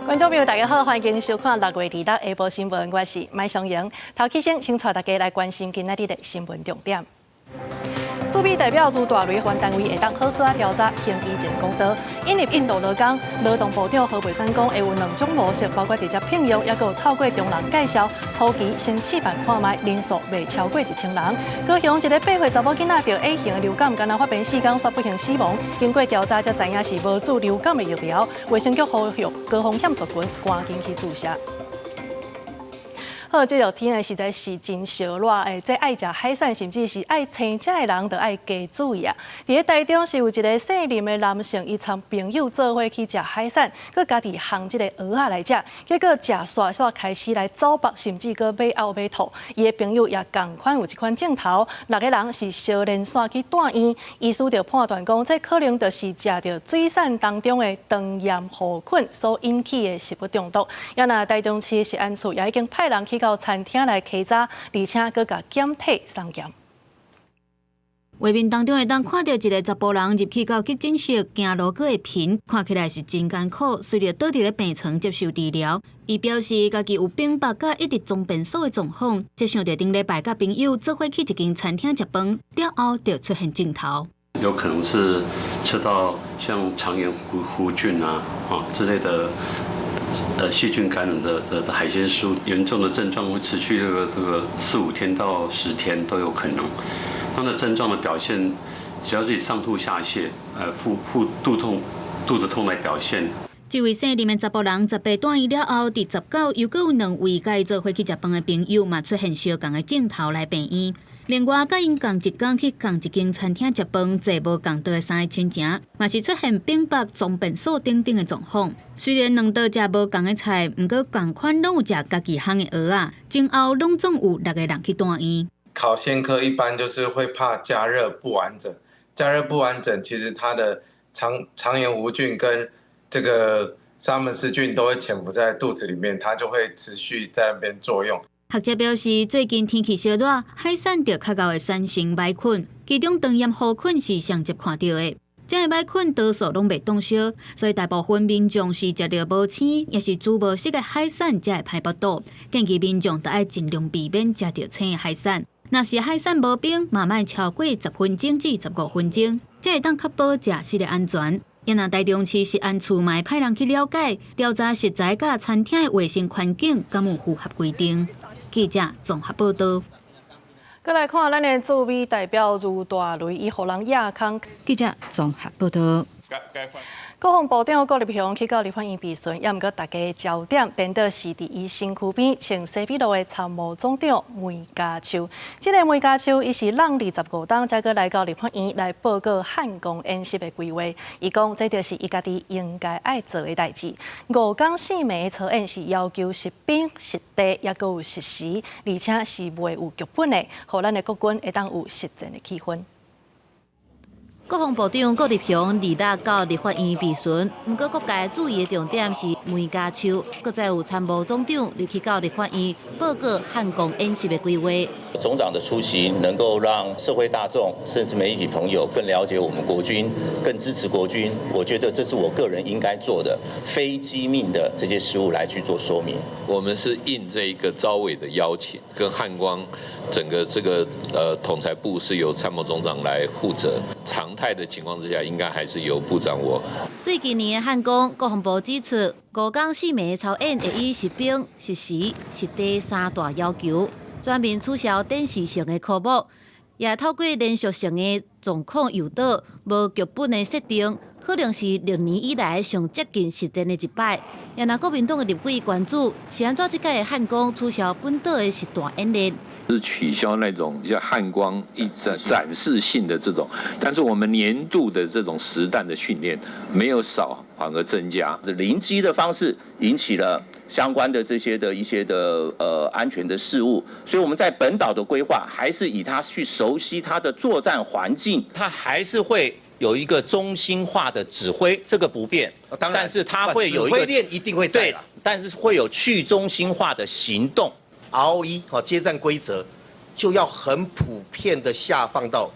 觀眾朋友，大家好，歡迎收看6月26下晡新聞，我是麥松瑩。頭起先，先帶大家來關心今仔日的新聞重點。駐美代表朱大雷還單位會當好好仔調查行醫前講道，引入印度勞工，勞動部長何佩珊講會有兩種模式，包括直接聘用，抑閣有透過中人介紹，初期先試辦看覓，人數袂超過1000人。高雄一个8歲查某囡仔著 A 型流感，干焦發病四工，煞不幸死亡。經過調查才知影是無注流感的疫苗，衛生局呼籲高風險族群趕緊去注射。好，這熱天呢，實在是真燒熱，欸，這愛食海產，甚至是愛青食的人，就愛加注意啊。佇咧台中是有一个姓林的男性，伊參朋友做伙去食海產，閣家己烘這个蚵仔來食，結果食煞煞開始來走腹，甚至閣欲嘔欲吐。伊的朋友也仝款有這款症頭，六个人是相連線去住院，醫師就判斷講，這可能就是食著水產當中的腸炎弧菌所引起的食物中毒。也若台中市食安處也已經派人去到餐廳來稽查，而且閣共檢體送檢。畫面當中會當看著一个查埔人入去到急診室，行路閣會貧，看起來是真艱苦，隨著倒佇咧病床接受治療。伊表示，家己有反腹佮一直裝便所的狀況，這想著頂禮拜佮朋友做伙去一間餐廳食飯，了後就出現症頭。有可能是吃到像腸炎弧菌啊、啊之類的。細菌感染的海鮮食物，嚴重的症狀會持續這個4、5天到10天都有可能。它的症狀的表現，主要是以上吐下瀉、腹肚痛、肚子痛來表現。這位姓林的查埔人，18住院了後，佇19又閣有兩位佮伊做伙去食飯的朋友，嘛出現相仝的症頭來病院。另外，佮𪜶仝一工去仝一間餐廳食飯，坐無仝桌的三个親情，嘛是出現反腹、裝便所等等的狀況。雖然兩桌食無仝的菜，毋過仝款攏有食家己烘的蚵仔，前後攏總有六个人去住院。烤鮮科一般就是會怕加熱不完整，加熱不完整，其實它的腸炎弧菌跟這個沙門氏菌都會潛伏在肚子裡面，它就會持續在那邊作用。學者表示，最近天氣燒熱，海產就較𠢕會產生魃菌，其中腸炎弧菌是上捷看著的。這个魃菌多數攏袂凍燒，所以大部分民眾是食著無鮮，抑是煮無熟的海產才會歹腹肚。建議民眾著愛盡量避免食著生的海產。若是海產無冰，嘛莫超過10分鐘至15分鐘，才會當確保食食的安全。也若台中市食安處嘛會派人去了解調查食材佮餐廳的衛生環境，敢有符合規定。記者綜合報導。閣來看咱的駐美代表茹大雷，伊予人掖空。記者綜合報導。國防部長郭立雄去到立法院備詢，也毋過大家焦點顛倒是佇伊身軀邊穿西比路的參謀總長梅家丘。這个梅家丘，伊是挵25冬才閣來到立法院來報告漢光演習的規劃。伊講，這就是伊家己應該愛做的代誌。五工四暝的操演是要求實兵實地，抑閣有實時，而且是袂有劇本的，予咱的國軍會當有實戰的氣氛。國防部長郭立雄二六到立法院備詢，毋過各界注意的重點是梅家丘，閣再有參謀總長入去到立法院報告漢光演習的規劃。總長的出席能夠讓社會大眾甚至媒體朋友更了解我們國軍，更支持國軍。我覺得這是我個人應該做的非機密的這些事務來去做說明。我們是應這一個召委的邀請，跟漢光整個這個統裁部是由參謀總長來負責。常態的情況之下，應該還是由部長我。對今年的漢光，國防部指出，五工四暝的操演會以實兵、實時、實地三大要求，全面取消展示性的科目，也透過連續性的狀況誘導，無劇本的設定，可能是歷年以來上接近實戰的一擺。也若國民黨的立委關注，是按怎這屆的漢光取消本島的實彈演練？是取消那種像漢光一展示性的這種，但是我們年度的這種實彈的訓練沒有少，反而增加。臨機的方式引起了相關的這些的一些的安全的事務，所以我們在本島的規劃還是以他去熟悉他的作戰環境，他還是會有一個中心化的指揮，這個不變，當然，但是他會有一個指揮鏈一定會在。對，但是會有去中心化的行動。 ROE 哦，接戰規則就要很普遍的下放到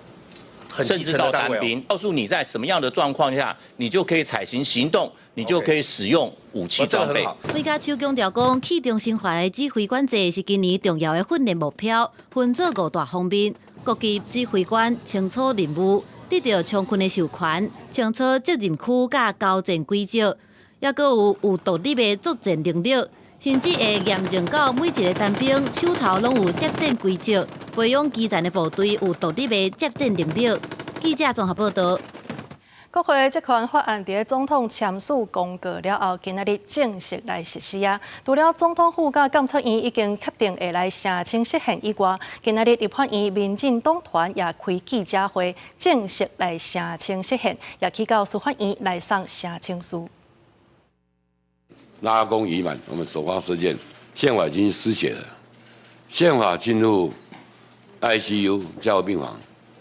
很基層的單位，告訴你在什麼樣的狀況下，你就可以採行行動，你你就可以使用武器裝備。魏家秋強調講，去中心化的指揮管制是今年重要的訓練目標，分做五大方面：各級指揮官清楚任務，得到充分的授權，清楚責任區佮交戰軌跡，抑閣有獨立的作戰能力，甚至會驗證到每一个單兵手頭攏有接戰軌跡，培養基層的部隊有獨立的接戰能力。記者綜合報導。國會這款法案佇總統簽署公告了後，今仔日正式來實施啊！除了總統府佮監察院已經確定會來聲稱釋憲以外，今仔日立法院民進黨團也開記者會，正式來聲稱釋憲，也去到司法院來送聲請書。拉弓已滿，我們首發事件，憲法已經失血了，憲法進入 ICU 加護病房，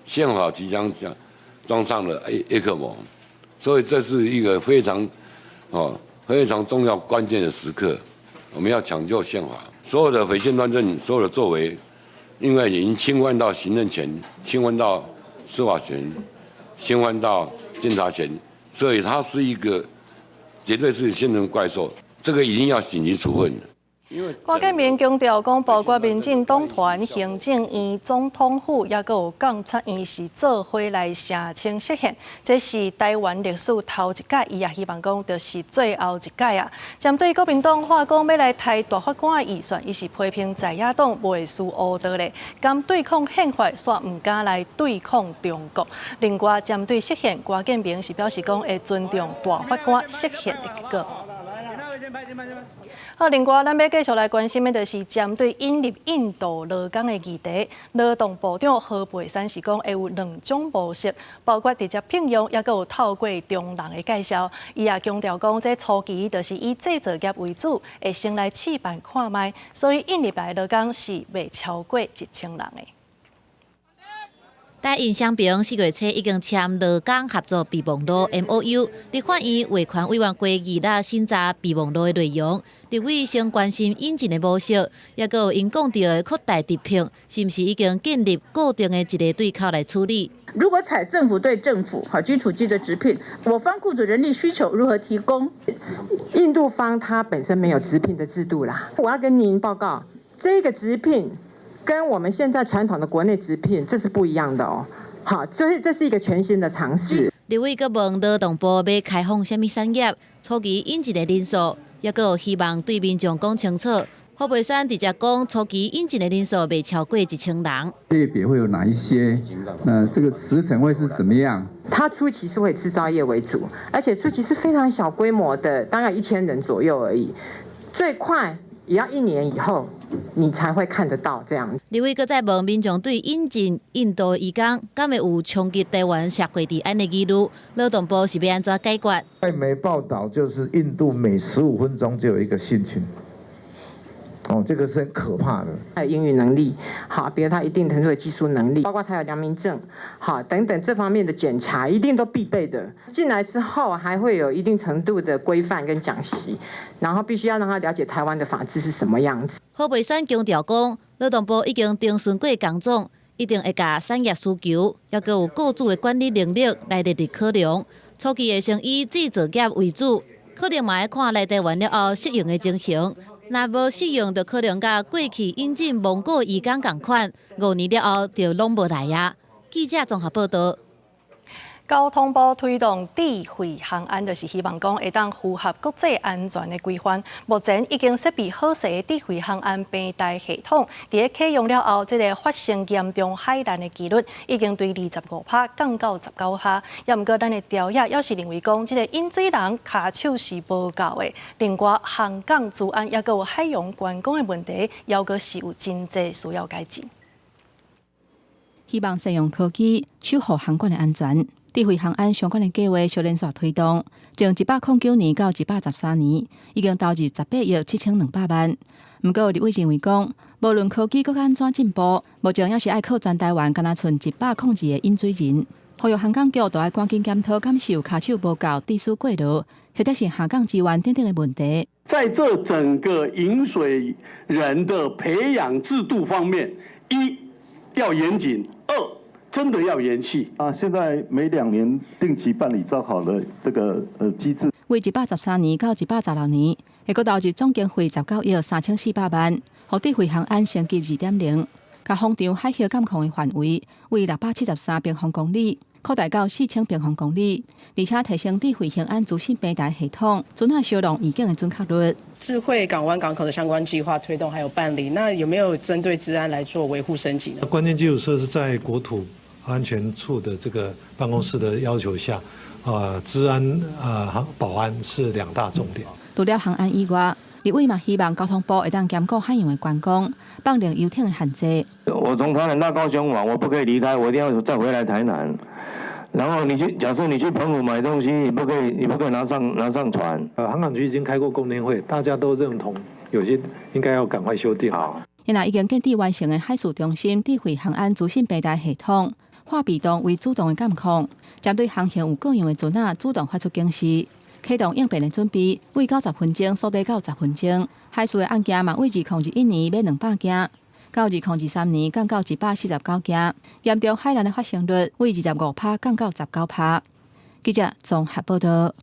憲法即將將裝上了葉克膜，所以這是一個非常重要關鍵的時刻，我們要搶救憲法，所有的違憲亂政，所有的作為，因為已經侵犯到行政權，侵犯到司法權，侵犯到監察權，所以它是一個絕對是憲政怪獸，這個一定要緊急處分。郭建明強調講，包括民進黨團、行政院、總統府，抑閣有監察院是做伙來聲稱釋憲，這是台灣歷史頭一擺，伊也希望講，就是最後一擺啊。針對國民黨話講欲來刣大法官的預算，伊是批評在野黨袂輸烏道咧，敢對抗憲法，煞毋敢來對抗中國。另外，針對釋憲，郭建明是表示講會尊重大法官釋憲的結果。好，另外，咱欲繼續來關心的，就是針對引入印度勞工的議題。勞動部長何佩珊是講會有兩種模式，包括直接聘用，抑閣有透過中人的介紹。伊也強調講，這初期就是以製造業為主，會先來試辦看覓，所以引入來勞工是袂超過1000人的。台印雙平4月初已經簽勞工合作備忘錄 MOU，立法院衛權委員會二日審查備忘錄的內容。立委先關心引進的模式，抑閣有𪜶講著的擴大直聘，是毋是已經建立固定的一个對口來處理？如果採政府對政府，好 G to G 的直聘，我方雇主人力需求如何提供？印度方他本身沒有直聘的制度啦。我要跟您報告，這個直聘跟我們現在傳統的國內直聘，這是不一樣的哦。好，所以這是一個全新的嘗試。立委閣問勞動部欲開放啥物產業，初期引進的人數，抑閣有希望對民眾講清楚。何佩珊直接講，初期引進的人數袂超過1000人。類別會有哪一些？那這個時程會是怎麼樣？它初期是會以製造業為主，而且初期是非常小規模的，大概1000人左右而已。最快也要一年以後，你才會看得到這樣。立委閣再問民眾對引進印度移工，敢會有衝擊台灣社會治安的疑慮？勞動部是欲按怎解決？外媒報道就是印度每15分鐘就有一個性侵。哦，這個是很可怕的。他有英語能力，好，比如他一定程度的技術能力，包括他有良民證，好，等等這方面的檢查一定都必備的。進來之後還會有一定程度的規範跟講習，然後必須要讓他了解台灣的法制是什麼樣子。何佩珊強調講，勞動部已經徵詢過工總，一定會共產業需求，抑閣有雇主的管理能力來列入考量。初期會先以製造業為主，可能嘛愛看來台灣了後適應的情形。若無適應，就可能佮過去引進蒙古移工仝款，5年了後就攏無來啊。記者綜合報導。交通部推動智慧航安，就是希望講會當符合國際安全的規範。目前已經設備好勢的智慧航安平台系統，佇咧啟用了後，這个發生嚴重海難的幾率已經對25%降到19%。也毋過，咱的調查猶是認為講，這个飲水人跤手是無夠的。另外，航港資安抑閣有海洋觀光的問題，猶閣是有真濟需要改進。希望善用科技守護航管的安全。智慧航安相關的計劃小連續推動，從109年到113年，已經投入18億7200萬。毋過立委認為講，無論科技閣按怎進步，目前猶是愛靠全台灣，敢若賰102個飲水人。呼籲航港局都愛趕緊檢討，敢是有跤手無夠、致使過勞，或者是下崗資源等等的問題。在這整個飲水人的培養制度方面，一要嚴謹，二真的要嚴細啊！現在每2年定期辦理招考的這個機制。為113年到116年，會閣投入總經費19億3400萬，予智慧航安升級2.0，共風場海域監控的範圍為673平方公里擴大到4000平方公里，而且提升智慧航安資訊平台系統，船仔燒浪預警的準確率。智慧港灣港口的相關計劃推動還有辦理，那有沒有針對資安來做維護升級呢？關鍵基礎設施在國土安全處的這個辦公室的要求下，資安、保安是兩大重點。除了航安以外，立委嘛希望交通部會當兼顧海洋的觀光，放寬遊艇的限制。我從台南到高雄玩，我不可以離開，我一定要再回來台南。然後你去，假設你去澎湖買東西，你不可以拿上船。航港局已經開過共聽會，大家都認同有些應該要趕快修訂。現在已經建置完成的海事中心智慧航安資訊平台系統，化被動為主動的監控，針對航行有過樣的船仔主動發出警示，啟動應變的準備，為90分鐘縮短到10分鐘。海事的案件嘛，為2021年欲200件，到2023年降到149件，嚴重海難的發生率為25%降到19%。記者綜合報道。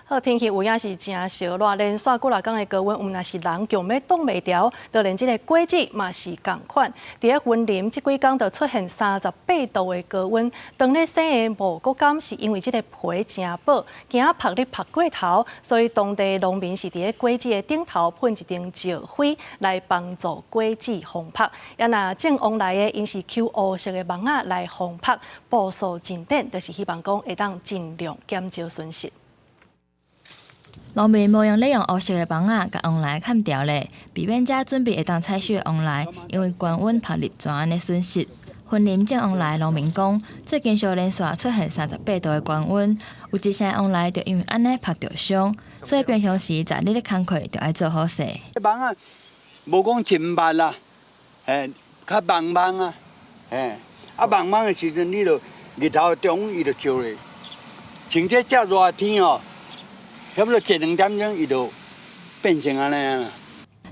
好，天氣有影是誠燒熱，連續幾若工的高溫，毋但是人強欲擋袂牢，就連這個果子嘛是仝款。佇咧雲林這幾工就出現38度的高溫，當咧生的五穀柑是因為這個皮誠薄，驚曝日曝過頭，所以當地農民是佇咧果子的頂頭噴一層石灰來幫助果子防曝。啊若種旺來的，𪜶是搝烏色的網仔來防曝，步數真短，就是希望講會當盡量減少損失。農民無閒咧用烏色的網仔共旺來崁牢咧，避免遮準備會當採收的旺來，因為高溫曝日全按呢損失。雲林種旺來農民講，最近相連續出現38度的高溫，有一成旺來就因為按呢曝著傷，所以平常時在日的工課就愛做好勢。網仔無講真密啦，嘿，較茫茫啊，嘿，啊茫茫的時陣，你就日頭中午伊就照咧，像這遮熱天哦。差不多一兩點鐘，伊就變成按呢啊。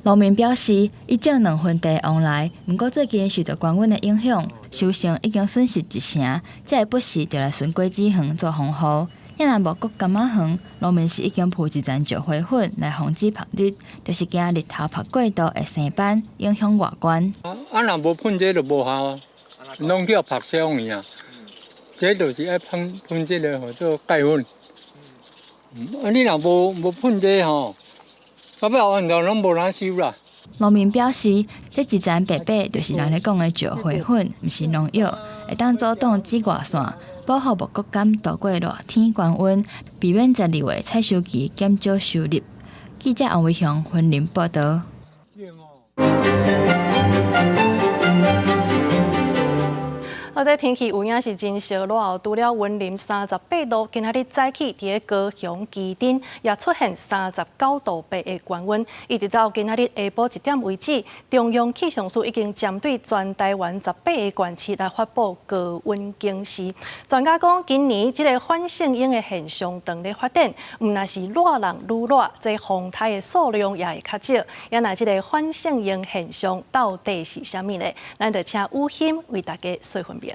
農民表示，伊種兩分地旺來，毋過最近受著高溫的影響，收成已經損失一成，才會不時就來巡果子園做防護。若五穀柑仔園，農民是已經鋪一層石灰粉來防止曝日，就是驚日頭曝過度會生斑，影響外觀。啊，若無噴這就無效啊，攏叫曝傷去啊。這就是愛噴噴這個號做鈣粉。啊！你若無噴這吼，到尾完全攏無哪收啦。農民表示，這一層白白就是人咧講的石灰粉，毋是農藥，會當阻擋紫外線，保護五穀柑度過熱天高溫，避免12月採收期減少收入。記者王維雄雲林報道。啊，這天氣有影是真燒熱哦！除了雲林38度，今仔日早起佇咧高雄旗津也出現39.8度的高溫，一直到今仔日下晡1點為止，中央氣象署已經針對全台灣18個縣市來發布高溫警示。專家講，今年這個反聖嬰的現象當咧發展，毋但是熱人愈熱，這風颱的數量也會較少。啊若這個反聖嬰現象到底是啥物呢？咱就請雨欣為大家說分明。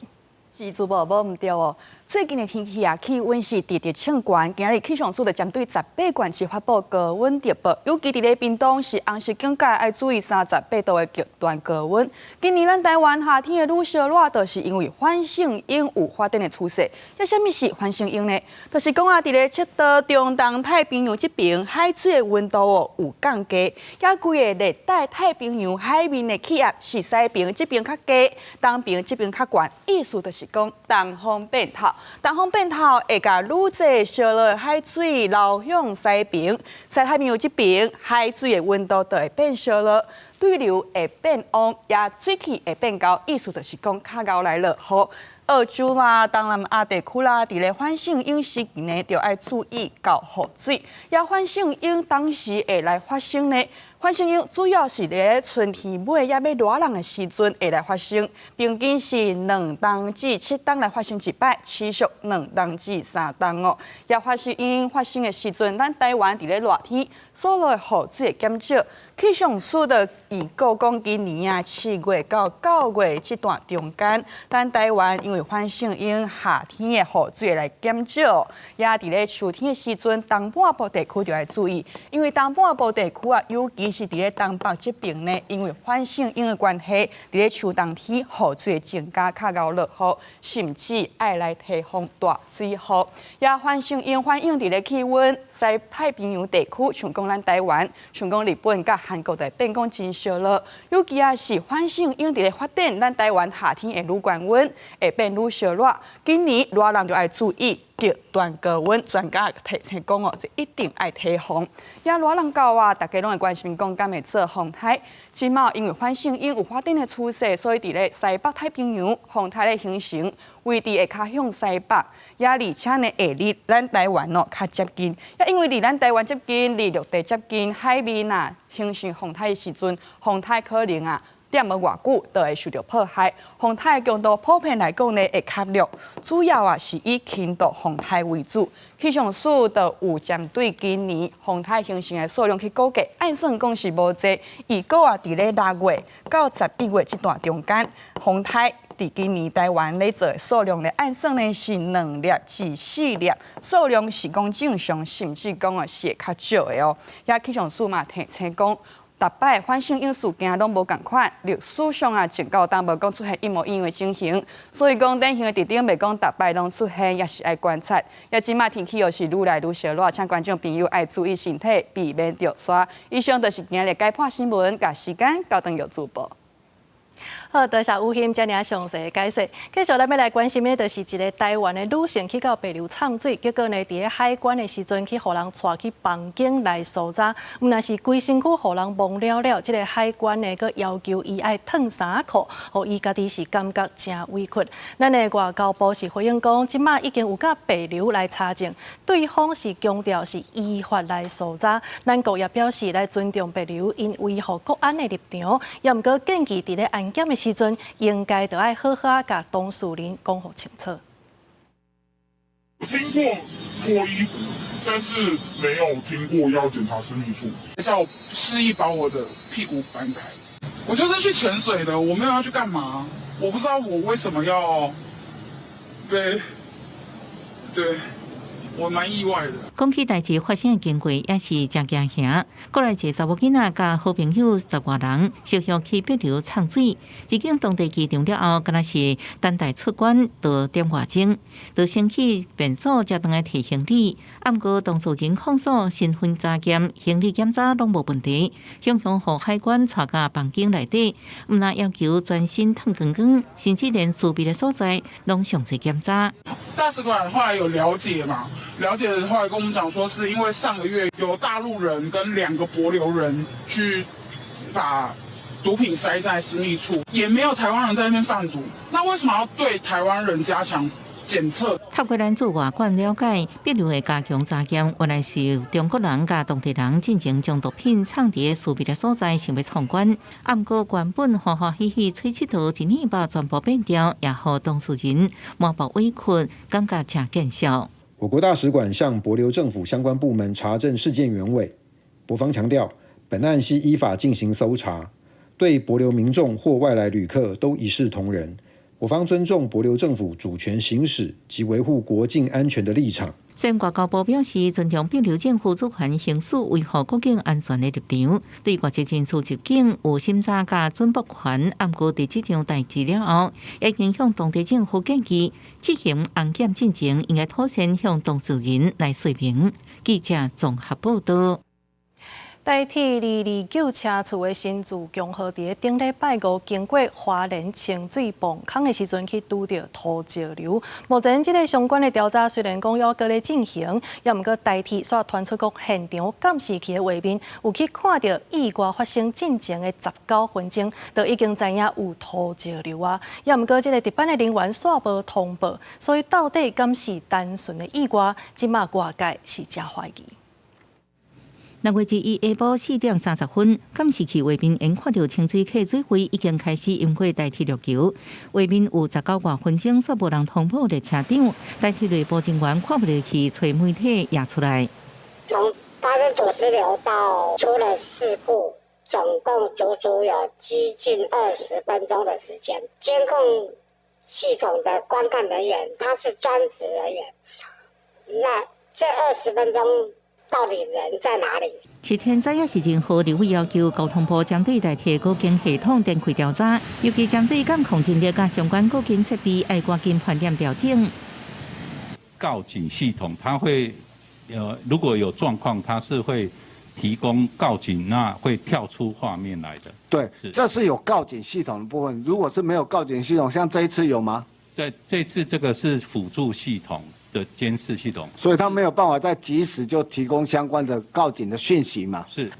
是主播無毋對哦。最近的天氣啊，氣溫是直直衝懸。今日氣象署就針對18縣市發布高溫特報，尤其佇咧屏東是紅色警戒，愛注意38度的極端高溫。今年咱台灣夏天會愈燒熱，就是因為反聖嬰有發展的趨勢。這啥物是反聖嬰呢？就是講啊，佇咧赤道中東太平洋這邊海水的溫度哦有降低，也規个熱帶太平洋海面的氣壓是西邊這邊較低，東邊這邊較懸。意思就是講東風變透。東風變透會共愈濟燒熱的海水流向西邊，西太平洋這邊海水的溫度就會變燒熱，對流會變旺，也水汽會變厚，意思就是講較𠢕來落雨。澳洲啦、東南亞地區啦，佇咧反聖嬰時期呢，就愛注意夠雨水。也反聖嬰當時會來發生呢？反聖嬰主要是咧春天尾猶欲熱人的時陣會來發生，平均是2冬至7冬來發生一擺，持續2冬至3冬哦。也反聖嬰發生的時陣，咱台灣佇咧熱天，所落的雨水會減少。氣象署的預告講今年啊7月到9月這段中間，咱台灣因為反聖嬰夏天的雨水來減少，也佇咧秋天的時陣，東半部地區就愛注意，因為東半部地區啊，尤其是佇咧東北這邊呢，因為反聖嬰的關係，佇咧秋冬天雨水增加較𠢕落雨，甚至愛來提防大水雨。也反聖嬰反映佇咧氣溫，西太平洋地區，像講咱台灣，像講日本佮韓國，就變講真燒熱，尤其啊是反聖嬰佇咧發展，咱台灣夏天會愈懸溫，會變愈燒熱。今年熱人就愛注意極端高溫，專家提醒講哦，這一定愛提防。也熱人到啊，大家攏會關心講敢會做風颱。這馬因為反聖嬰有發展的趨勢，所以佇咧西北太平洋風颱的形成位置會較向西北，也而且呢會離咱台灣哦較接近。也因為離咱台灣接近，離陸地接近，海面啊形成風颱的時陣，風颱可能啊踮無偌久就會受著破壞。風颱強度普遍來講呢會較弱，主要啊是以輕度風颱為主。氣象署就有針對今年風颱形成的數量去估計，按算講是無濟。預告啊，佇咧6月到11月這段中間，風颱佇今年台灣咧做的數量咧，按算呢是2粒至4粒，數量是講正常，甚至講啊是會較少的哦。也氣象署嘛提醒講，逐擺反聖嬰事件攏無仝款，歷史上啊，前到今無講出現一模一樣的情形，所以講典型的特徵袂講逐擺攏出現，也是愛觀察。也這馬天氣又是愈來愈燒熱，請觀眾朋友愛注意身體，避免著沙。以上就是今日解破新聞，共時間交轉予主播。好，多謝吳欣遮爾詳細的解說。繼續咱欲來關心的，就是一个台灣的女性去到帛琉藏水，結果呢，佇咧海關的時陣去予人帶去房間來搜查，毋但是規身軀予人摸了了，這个海關呢，閣要求伊愛脫衫褲，予伊家己是感覺誠委屈。咱的外交部是回應講，這馬已經有佮帛琉來查證，對方是強調是依法來搜查。咱國也表示來尊重帛琉𪜶維護國安的立場，也毋過建議佇咧安檢的時陣，應該著愛好好仔共當事人講予清楚。聽過脫衣服，但是沒有聽過要檢查私密處。叫我示意把我的屁股翻開。我就是去潛水的，我沒有要去幹嘛。我不知道我為什麼要被，對。我蠻意外的。講起代誌發生的經過，也是誠驚嚇。過來一个查某囡仔佮好朋友十外人，相約去帛琉藏水，入境當地機場了後，敢若是等待出關著點外鐘，就先去便所才轉來提行李。啊，毋過當事人控訴身份查驗、行李檢查攏無問題，雄雄予海關帶到房間內底，毋但要求全身脫光光，甚至連私密的所在攏詳細檢查。大使館後來有了解嘛？了解的後來跟我們講說，是因為上個月有大陸人跟兩個帛琉人去把毒品塞在私密處，也沒有台灣人在那邊販毒，那為什麼要對台灣人加強檢測？透過咱駐外館了解，帛琉的加強查驗，原來是中國人佮當地人進前將毒品藏佇私密的所在，想欲闖關。啊，毋過原本歡歡喜喜揣𨑨迌，一年把全部變掉，也予當事人滿腹委屈，感覺誠見笑。我國大使館向帛琉政府相關部門查證事件原委，帛方強調，本案係依法進行搜查，對帛琉民眾或外來旅客都一視同仁。我方尊重帛琉政府主權行使及維護國境安全的立場。雖然外交部表示尊重帛琉政府主權行使維護國境安全的立場，對外籍人士入境有審查佮准駁權。毋過佇這場代誌了後，已經向當地政府建議，執行安檢進前應該妥善向當事人來說明。記者綜合報道。台鐵229車次的新自強號，佇咧頂禮拜五經過花蓮清水泵孔的時陣，去拄著土石流。目前這个相關的調查雖然講猶閣咧進行，也毋過台鐵煞傳出講現場監視器的畫面有去看著意外發生進前的19分鐘，就已經知影有土石流啊。也毋過這个值班的人員煞無通報，所以到底敢是單純的意外？這馬外界是誠懷疑。6月21下晡4點30分，監視器畫面𪜶看著清水溪水位已經開始淹過台鐵月橋，畫面有19外分鐘，煞無人通報列車長，台鐵內部人員看不落去，揣媒體攑出來。從發生土石流到出了事故，總共足足有接近20分鐘的時間。監控系統的觀看人員，他是專職人員，那這20分鐘到底人在哪裡？是天災抑是人禍，立委要求交通部針對台鐵告警系統展開調查，尤其針對監控人力佮相關告警設備，愛趕緊盤點調整。告警系統，它會，如果有狀況，它是會提供告警，那會跳出畫面來的。對，這是有告警系統的部分。如果是沒有告警系統，像這一次有嗎？在這次這個是輔助系統的監視系統，所以他沒有辦法在即時就提供相關的告警的訊息嘛？是。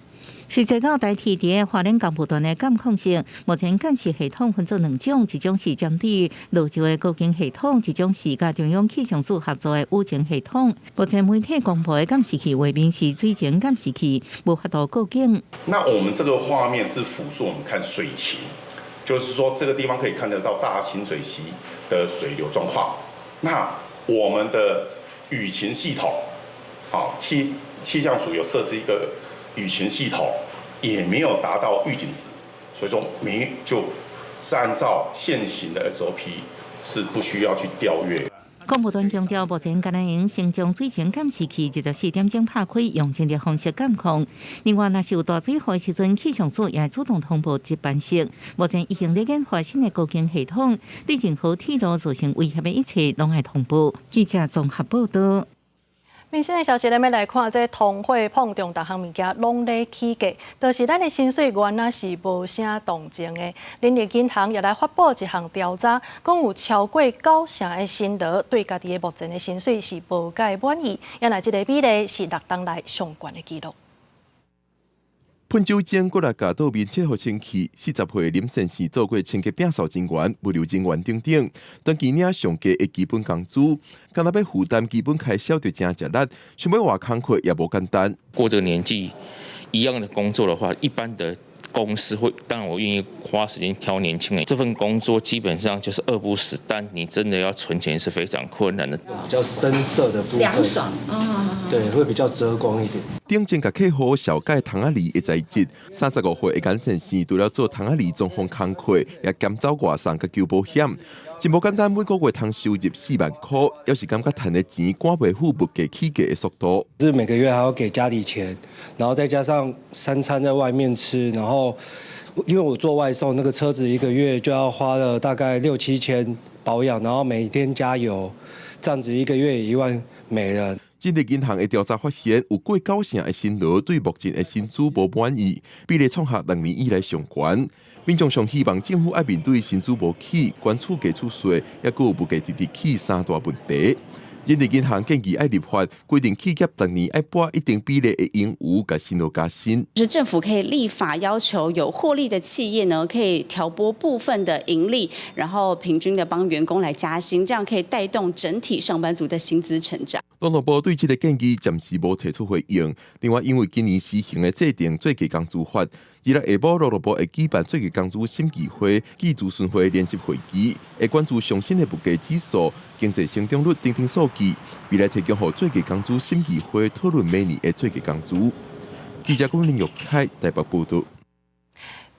實際到台鐵佇花蓮江部段的監控室，目前監視系統分做兩種，一種是針對落石的告警系統，一種是佮中央氣象署合作的雨情系統。目前媒體公布的監視器畫面是水情監視器，無法度告警。那我們這個畫面是輔助我們看水情，就是說這個地方可以看得到大清水溪的水流狀況。那我們的雨情系統，好，氣象署有設置一個雨情系統，也沒有達到預警值，所以說沒就按照現行的 SOP 是不需要去調閱。廣播端強調，目前敢若會先將水情監視器24點鐘拍開，用人力方式監控。另外，若是有大水禍的時陣，氣象署也會主動通報值班室。目前已經咧研發新的告警系統，對任何鐵路造成威脅的一切，攏會通報。記者綜合報道。民生的消息，咱欲來看，這通貨膨脹，逐項物件攏咧起價，但是咱的薪水原來是無啥動靜的。人力銀行也來發布一項調查，講有超過九成的新勞對家己的目前的薪水是無蓋滿意，原來這个比例是6冬來上懸的紀錄。噴酒精閣來共桌面切予清氣，40歲林先生做過清潔摒掃人員、物流人員等等，長期領上低的基本工資，干焦欲負擔基本開銷就誠吃力，想欲換工課也無簡單。過這個年紀，一樣的工作的話，一般的公司會，當然我願意花時間挑年輕人。這份工作基本上就是餓不死，但你真的要存錢是非常困難的。比較深色的部分，涼爽，對，會比較遮光一點。頂前共客戶紹介窗仔籬的材質，35歲的簡先生除了做窗仔籬裝潢工課，也兼走外送佮求保險，真無簡單，每個月通收入4萬箍，猶是感覺趁的錢趕袂赴物價起價的速度。是每個月還要給家裡錢，然後再加上三餐在外面吃，然後因為我做外送，那個車子一個月就要花了大概六七千保養，然後每天加油，這樣子一個月1萬沒了。人力銀行的調查發現，有過九成的新勞對目前的薪資無滿意，比例創下6年以來上懸。民眾上希望政府愛面對薪資無起、關厝價出稅，抑閣有物價直直起三大問題。人力銀行建議愛立法規定，企業逐年愛撥一定比例的盈餘，共新勞加薪。是政府可以立法要求有獲利的企業呢，可以調撥部分的盈利，然後平均的幫員工來加薪，這樣可以帶動整體上班族的薪資成長。勞動部對這个建議暫時無提出回應。另外，因為今年施行的制定最低工資法，26下晡勞動部會舉辦最低工資審議會暨諮詢會聯席會議，會關注上新的物價指數、經濟成長率等等數據，未來提供予最低工資審議會討論明年的最低工資。記者郭林玉凱台北報道。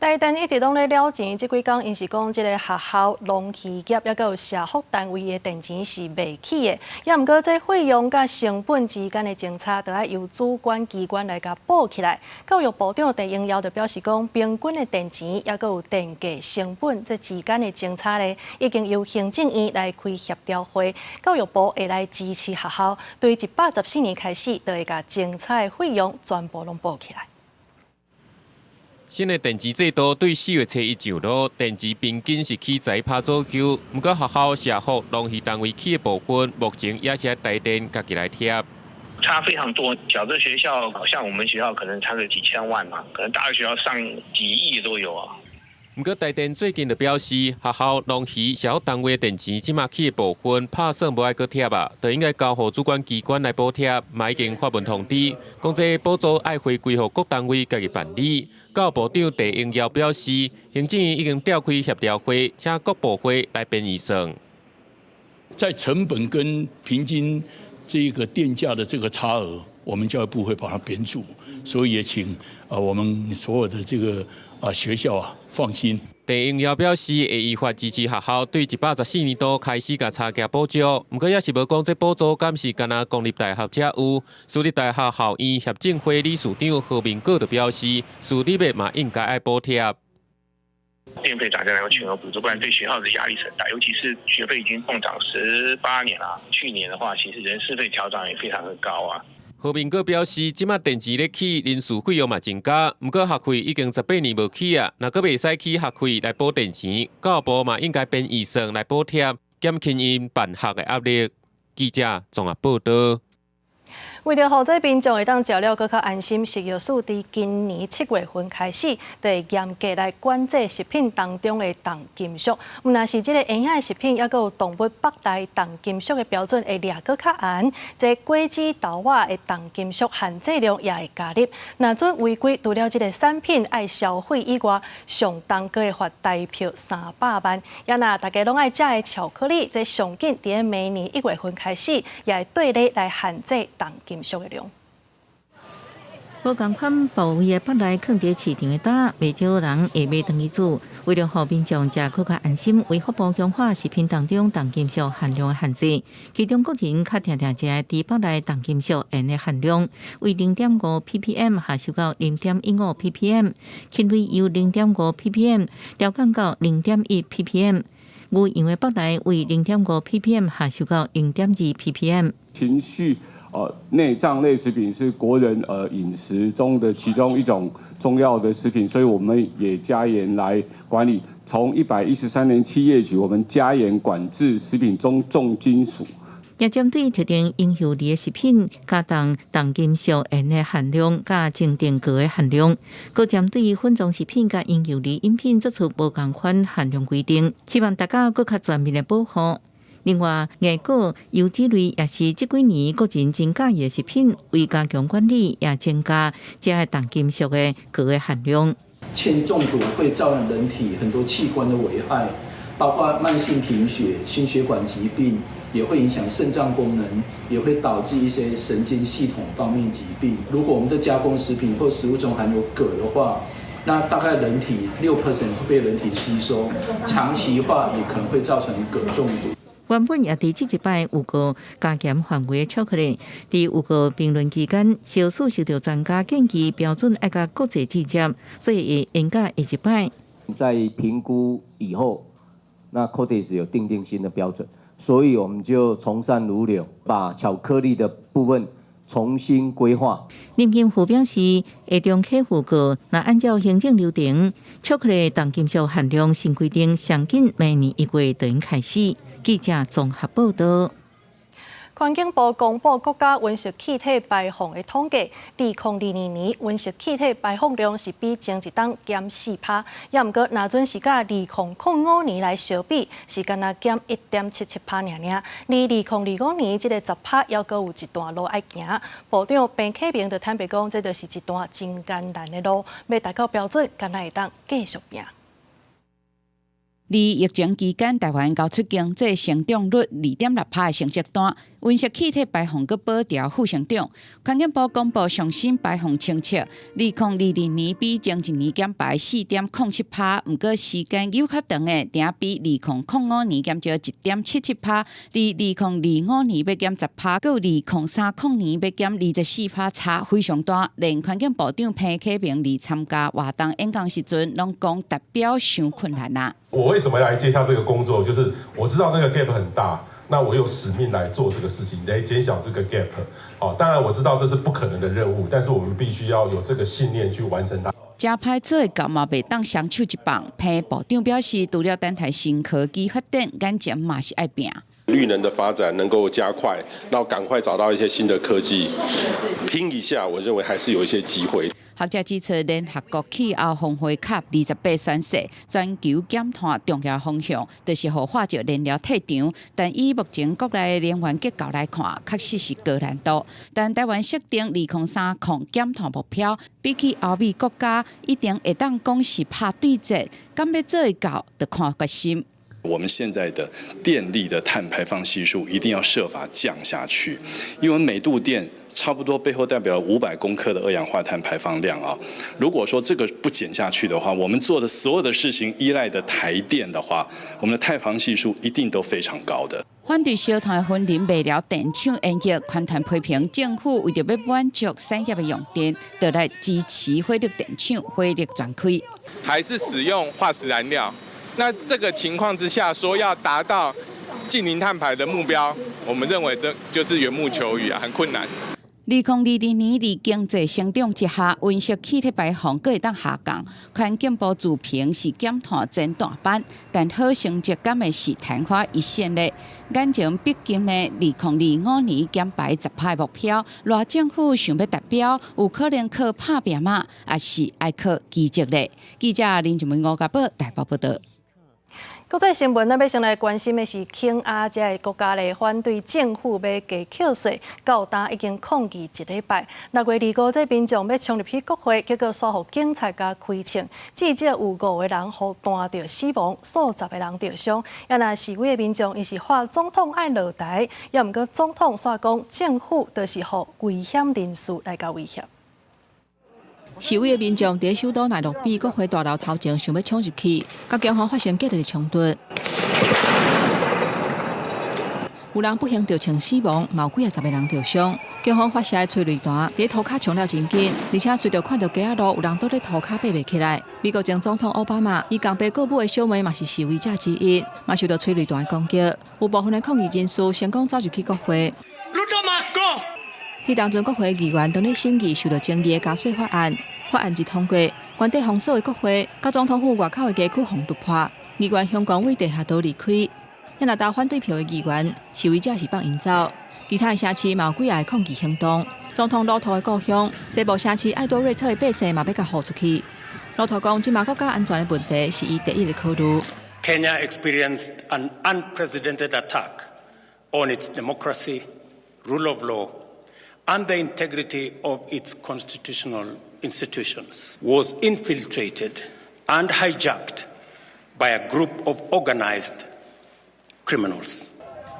台電一直攏咧了錢，這幾工𪜶是講這个學校、農漁業，抑閣有社福單位的電錢是袂起的。抑毋過這費用佮成本之間的爭差，著愛由主管機關來共補起來。教育部長鄭英耀就表示講，平均的電錢，抑閣有電價成本這之間的爭差咧，已經由行政院來開協調會，教育部會來支持學校，對114年開始，就會共爭差的費用全部攏補起來。新的電錢制度對4月初一上路，電錢平均是起10%左右。毋過學校、社福、農漁單位起的部分，目前也是台電家己來貼。差非常多，小的學校，像我們學校可能差個幾千萬嘛，可能大的學校上幾億都有啊。毋過台電最近就表示，學校、農漁、社福單位的電錢這馬起的部分，拍算無愛閣貼啊，就應該交予主管機關來補貼，嘛已經發文通知，講這補助愛回歸予各單位家己辦理。教育部長鄭英耀表示，行政院已經召開協調會，請各部會來編預算。在成本跟平均這個電價的這個差額，我們教育部會把它編注，所以也請啊我們所有的這個啊學校啊放心。鄭英耀表示，會依法支持學校對114年度開始共差價補助，毋過也是無講這補助敢是干焦公立大學才有。私立大學校院協進會理事長何明閣就表示，私立的嘛應該愛補貼。電費漲價能夠全額補助，不然對學校的壓力很大，尤其是學費已經凍漲18年啦。去年的話，其實人事費調漲也非常的高啊。何明閣表示，這馬電錢咧起，人事費用嘛增加，毋過學費已經18年無起啊，若閣袂使起學費來補電錢，教育部嘛應該編預算來補貼，減輕𪜶辦學的壓力。記者綜合報道。為著予這民眾會當食了閣較安心，食藥署佇今年7月份開始，就會嚴格來管制食品當中的重金屬。毋但是這个營養的食品，猶閣有動物腹內重金屬的標準會掠閣較嚴。這果子豆仔的重金屬限制量也會加入。若準違規，除了這个產品愛銷毀以外，上重閣會罰台票300萬。也若大家攏愛食的巧克力，這上緊佇明年1月份開始，也會對例來限制重金屬的量。無仝款部位的腹內囥佇市場的擔，袂少人會買轉去煮。為著予民眾食閣較安心，衛福部強化食品當中重金屬含量的限制。其中國人較定定食的豬腹內重金屬鹽的含量，為0.5 ppm 下修到0.15 ppm，禽類由0.5 ppm 調降到0.1 ppm。牛羊的腹內為0.5 ppm 下修到0.2 ppm。情緒。內臟類食品是國人飲食中的其中一種重要的食品，所以我們也加嚴來管理。從113年7月起，我們加嚴管制食品中重金屬。也針對特定嬰幼兒的食品，加重重金屬鹽的含量，佮整定鉻的含量，閣針對粉狀食品佮嬰幼兒飲品做出無仝款含量規定，希望大家閣較全面的保護。另外，硬果、油脂類也是這幾年國人真佮意的食品，為加強管理，也增加這个重金屬的鉻的含量。鉛中毒會造成人體很多器官的危害，包括慢性貧血、心血管疾病，也會影響腎臟功能，也會導致一些神經系統方面疾病。如果我們的加工食品或食物中含有鉻的話，那大概人體6% 會被人體吸收，長期化也可能會造成鉻中毒。原本也佇這一擺有個加減範圍的巧克力，佇有個評論期間，少數受著專家建議標準愛佮國際對接，所以會延到下一擺。在評估以後，那 Codex 有訂定新的標準，所以我們就從善如流，把巧克力的部分重新規劃。林金富表示，下中客戶過，若按照行政流程，巧克力重金屬含量新規定，上緊明年1月就開始。記者綜合報道。環境部公布國家溫室氣體排放的統計，2022年溫室氣體排放量是比前一冬減4%，也毋過若準是佮2005年來相比，是干焦減1.77%爾爾。離2025年這个10%，猶閣有一段路愛行。部長彭啟明就坦白講，這就是一段真艱難的路，欲達到標準，敢若會當繼續拚。佇疫情期間，台灣交出經濟成長率2.6%的成績單，溫室氣體排放閣保持負成長。環境部公布上新排放清冊，2022年比前一年減排4.07%，毋過時間猶較長的，定比2005年減少1.77%，離2025年欲減10%，閣有2030年欲減24%，差非常大。連環境部長彭啟明佇參加活動演講時陣，攏講達標傷困難啊。我為什麼來接下這個工作？就是我知道那個 gap 很大，那我有使命來做這個事情，來減小這個 gap。哦，當然我知道這是不可能的任務，但是我們必須要有這個信念去完成它。誠歹做會到嘛，袂當雙手一放。彭部長表示，除了等待新科技發展，眼前嘛是愛拚。綠能的發展能夠加快，然後趕快找到一些新的科技，拼一下，我認為還是有一些機會。學者指出，聯合國氣候峰會 COP 28宣示，全球減碳重要方向，就是予化石燃料退場。但以目前國內能源結構來看，確實是高難度。但台灣設定2030減碳目標，比起歐美國家，一定會當講是拍對折。敢欲做會到，就看決心。我們現在的電力的碳排放係數一定要設法降下去，因為每度電差不多背後代表了500公克的二氧化碳排放量啊。如果說這個不減下去的話，我們做的所有的事情依賴的台電的話，我們的碳排放係數一定都非常高的。反對燒炭的雲林麥寮電廠延役，環團批評政府為著欲滿足產業的用電，就來支持火力電廠火力全開。還是使用化石燃料？那這個情況之下，說要達到淨零碳排的目標，我們認為這就是緣木求魚啊，很困難。2022年，佇經濟成長之下，溫室氣體排放閣會當下降。環境部自評是減碳前段班，但好成績敢會是曇花一現咧？眼前逼近呢，2025年減排10%的目標，賴政府想欲達標，有可能靠拍拚嗎？抑是愛靠奇蹟咧？記者林俊文、吳家寶台北報導。國際新聞，咱欲先來關心的是，肯亞這个國家咧反對政府欲加課稅，到今已經抗議一禮拜。6月25，這民眾欲衝入去國會，結果煞予警察共開槍，至少有五個人予彈著死亡，數十個人著傷。啊若示威的民眾，𪜶是喊總統愛落台，也毋過總統煞講政府就是予危險人士來共威脅。示威的民眾佇首都奈洛比國會大樓頭前想欲衝入去，佮警方發生激烈的衝突，有人不幸著槍死亡，嘛有幾仔十个人著傷。警方發射的催淚彈佇塗跤衝了真緊，而且隨著看著街仔路有人倒佇塗跤爬袂起來。美國前總統奧巴馬，伊仝爸顧母的小妹嘛是示威者之一，嘛受著催淚彈的攻擊。有部分的抗議人士成功走入去國會。彼當陣國會議員當咧審議受著爭議的加稅法案，法案一通過，關閉封鎖的國會，佮總統府外口的街區予突破，議員相關位地下道離開。若投反對票的議員，示威者是放𪜶走。其他的城市嘛有幾仔个抗議行動。總統魯托的故鄉西部城市艾多瑞特的百姓嘛欲共予出去。魯托講，這馬國家安全的問題是伊第一个考慮。 Kenya experienced an unprecedented attack on its democracy, rule of law, and the integrity of its constitutional institutions was infiltrated and hijacked by a group of organized criminals.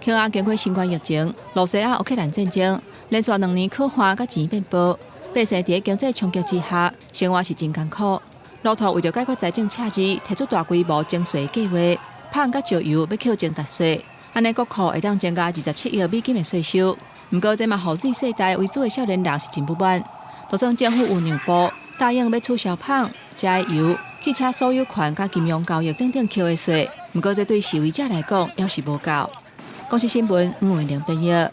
肯亞經過新冠疫情、羅西亞烏克蘭戰爭，連續2年苦旱，佮錢變薄，百姓佇經濟衝擊之下，生活是真艱苦。魯托為著解決財政赤字，提出大規模徵稅計劃，麭佮石油欲扣徵值稅，按呢國庫會當增加27億美金的稅收。毋過，這嘛予 Z 世代為主的少年人是真不滿。就算政府有讓步，答應欲取消麭、柴油、汽車所有權佮金融交易等等扣的稅，毋過這對示威者來講，猶是無夠。公視新聞吳文玲編譯。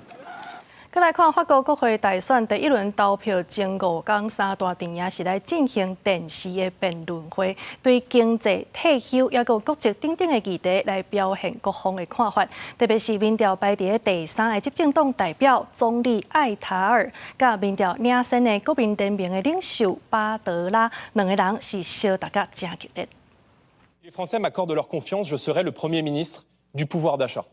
閣來看法國國會大選第一輪投票前5天，三大陣營是來進行電視的辯論會，對經濟、退休抑閣國籍等等的議題來表現各方的看法。特別是民調排佇第三的執政黨代表總理艾塔爾，佮民調領先的國民聯盟的領袖巴德拉，兩个人是相鬥甲誠激烈。 Les Français m'accordent leur confiance, je serai le Premier ministre du pouvoir d'achat.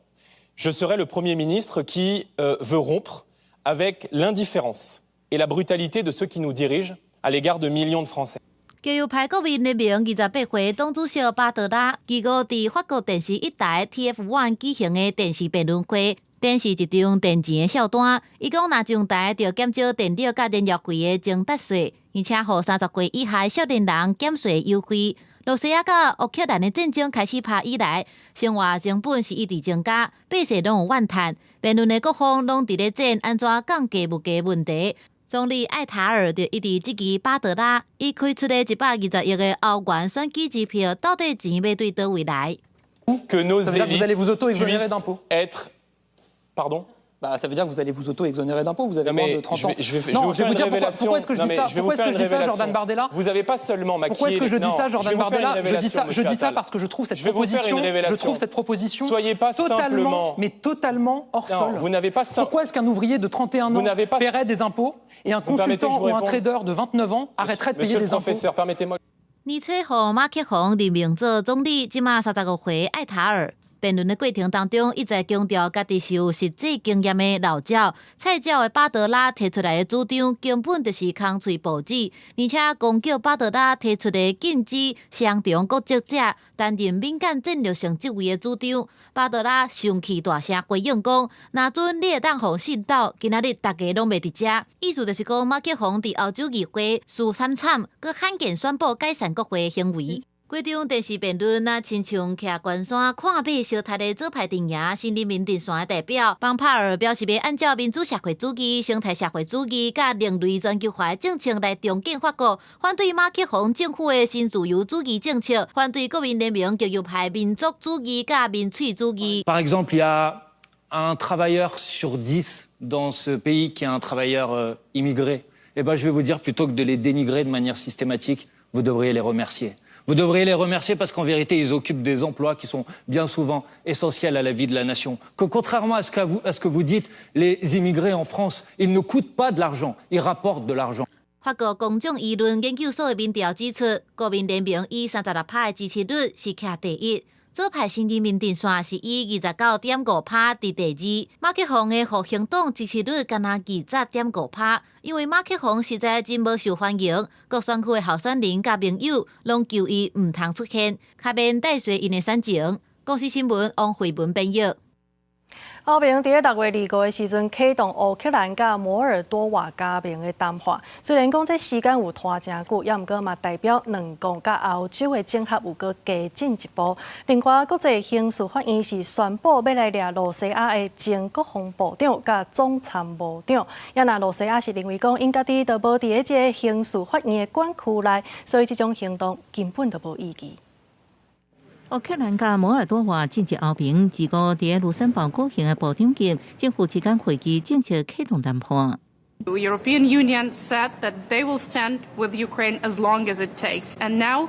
Je serai le Premier ministre qui veut rompre avec l'indifférence et la brutalité de ceux qui nous dirigent à l'égard de millions de Français. 極右派國民聯盟28歲黨主席巴德拉，二五佇法國電視一台 TF1 舉行的電視辯論會，展示一張電錢的數單。伊講，若上台就減少電力佮燃料費的增值稅，而且予30歲以下少年人減稅優惠。羅西亞佮烏克蘭的戰爭開始拍以來，生活成本是一直增加，百姓攏有怨嘆。辯論的各方攏佇咧戰按怎降低物價問題。總理艾塔爾就一直質疑巴德拉，伊開出的120億个歐元選舉支票，到底錢欲對佗位來？Que nos élites puissent être, pardon. Bah, ça veut dire que vous allez vous auto-exonérer d'impôts, vous avez moins de 30 ans. Je vais Non, vous je vais faire vous une dire pourquoi, révélation. pourquoi est-ce que je Non, dis mais ça. je vais Pourquoi vous est-ce faire que je une dis ça, Jordan révélation. Bardella? Vous n'avez pas seulement maquillé Pourquoi est-ce que je dis Non, ça, je Jordan vais vous faire une Bardella? Je dis ça, révélation, je dis ça monsieur parce que je trouve cette Je vais vous faire une proposition, je révélation. trouve cette proposition Soyez pas totalement, simplement mais totalement hors Non, sol. vous n'avez pas Pourquoi est-ce qu'un ouvrier de 31 Vous ans n'avez pas paierait des impôts et un Vous permettez que je consultant vous ou un réponde? trader de 29 ans arrêterait de payer Monsieur le des impôts? professeur, permettez-moi. 年初予馬克宏任命做總理，這馬35歲艾塔爾。辯論的過程當中，一再強調家己是有實際經驗的老鳥。菜鳥的巴德拉提出來的主張根本就是空喙報紙，而且攻擊巴德拉提出的禁止雙重國籍者擔任敏感戰略性職位的主張。巴德拉生氣大聲回應講：若準你會當予信鬥，今仔日大家攏袂佇遮。意思就是講，馬克宏佇歐洲議會輸慘慘，閣罕見宣布解散國會的行為。規場電視辯論，若親像徛懸山看馬相踢的左派陣營新人民陣線的代表邦帕爾表示，欲按照民主社會主義、生態社會主義佮另類全球化的政策來重建法國，反對馬克宏政府的新自由主義政策，反對國民聯盟極右派民族主義佮民粹主義。 Par exemple, il y a un travailleur sur 10 dans ce pays qui est un travailleur immigré. Eh ben, je vais vous dire, plutôt que de les dénigrer de manière systématique, vous devriez les remercier. Vous devriez les remercier parce qu'en vérité, ils occupent des emplois qui sont bien souvent essentiels à la vie de la nation. Que contrairement à ce que vous dites, les immigrés en France, ils ne coûtent pas de l'argent, ils rapportent de l'argent. 法國公眾輿論研究所的民調指出，國民聯盟以36%的支持率是徛第一，左派新人民陣線是以29.5%佇第二，馬克宏的復興黨支持率干焦20.5%，因為馬克宏實在真無受歡迎，各選區的候選人佮盟友攏求伊毋通出現，較免帶衰𪜶的選情。公視新聞王慧文編譯。歐盟佇咧6月25的時陣啟動烏克蘭佮摩爾多瓦加盟的談判，雖然講這時間有拖誠久，猶毋過嘛代表兩國佮歐洲的整合有閣加進一步。另外，國際刑事法院是宣布欲來掠露西亞的前國防部長佮總參謀長，也若露西亞是認為講𪜶家己都無佇咧這个刑事法院的管區內，所以這種行動根本就無意義。烏克蘭佮摩爾多瓦進入歐盟，25佇咧盧森堡舉行的部長級政府之間會議正式啟動談判。 The European Union said that they will stand with Ukraine as long as it takes, and now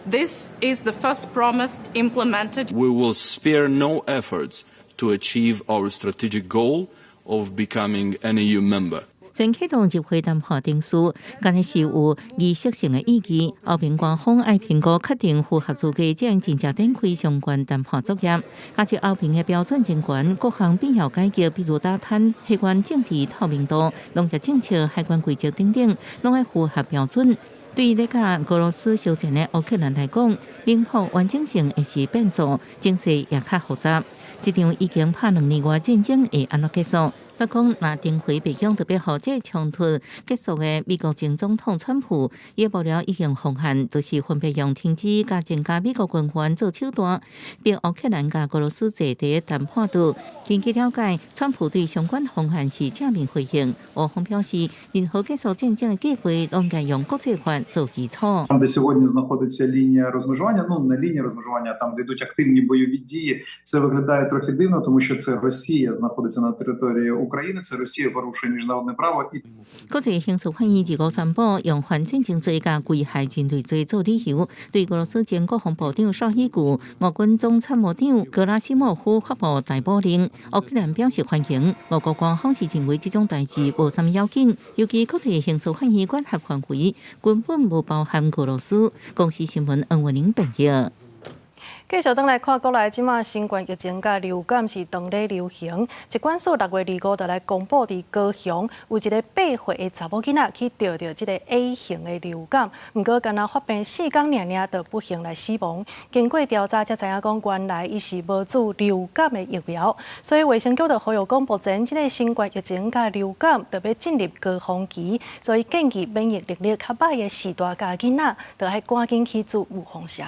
this is the first promise implemented. We will spare no efforts to achieve our strategic goal of becoming an EU member. 先啟動入會談判程序，敢若是有儀式性的意義。歐盟官方愛評估確定符合資格，才真正展開相關談判作業。加上歐盟的標準真懸，各項必要改革，比如打貪、海關政治透明度、農業政策、海關規則等等，攏愛符合標準。對咧佮俄羅斯相戰的烏克蘭來講，領土完整性會是變數，情勢也較複雜。這場已經拍2年外戰爭會按怎結束？不過，若重回白宮特別予這衝突結束的美國前總統川普，伊幕僚已經奉勸，就是分別用停止佮增加美國軍援做手段，逼烏克蘭佮俄羅斯坐佇談判桌。根據了解，川普對相關方案是正面回應。烏方表示，任何結束戰爭的計劃，攏該用國際法做基礎。 Там, де сьогодні знаходиться лінія розмежування, ну не лінія розмежування, там де йдуть активні бойові дії, це виглядає трохи дивно, тому що це Росія знаходиться на території України, це Росія порушує міжнародне право і 國際刑事法院25宣布，用犯戰爭罪佮危害人類罪做理由，對俄羅斯前國防部長紹伊古、俄軍總參謀長格拉西莫夫發布逮捕令。烏克蘭表示歡迎，俄國官方是認為這種代誌無啥物要緊，尤其國際刑事法院管轄範圍根本無包含俄羅斯。公視新聞黃文玲編譯。繼續轉來看國內這馬新冠疫情佮流感是當咧流行。疾管署6月25就來公布，佇高雄有一个8歲的查某囡仔去著著這个 A 型的流感，毋過干焦發病4工爾爾就不幸來死亡。經過調查才知影講，原來伊是無注流感的疫苗，所以衛生局就呼籲講，目前這个新冠疫情佮流感著欲進入高峰期，所以建議免疫能力較䆀的序大佮囡仔，著愛趕緊去注預防射。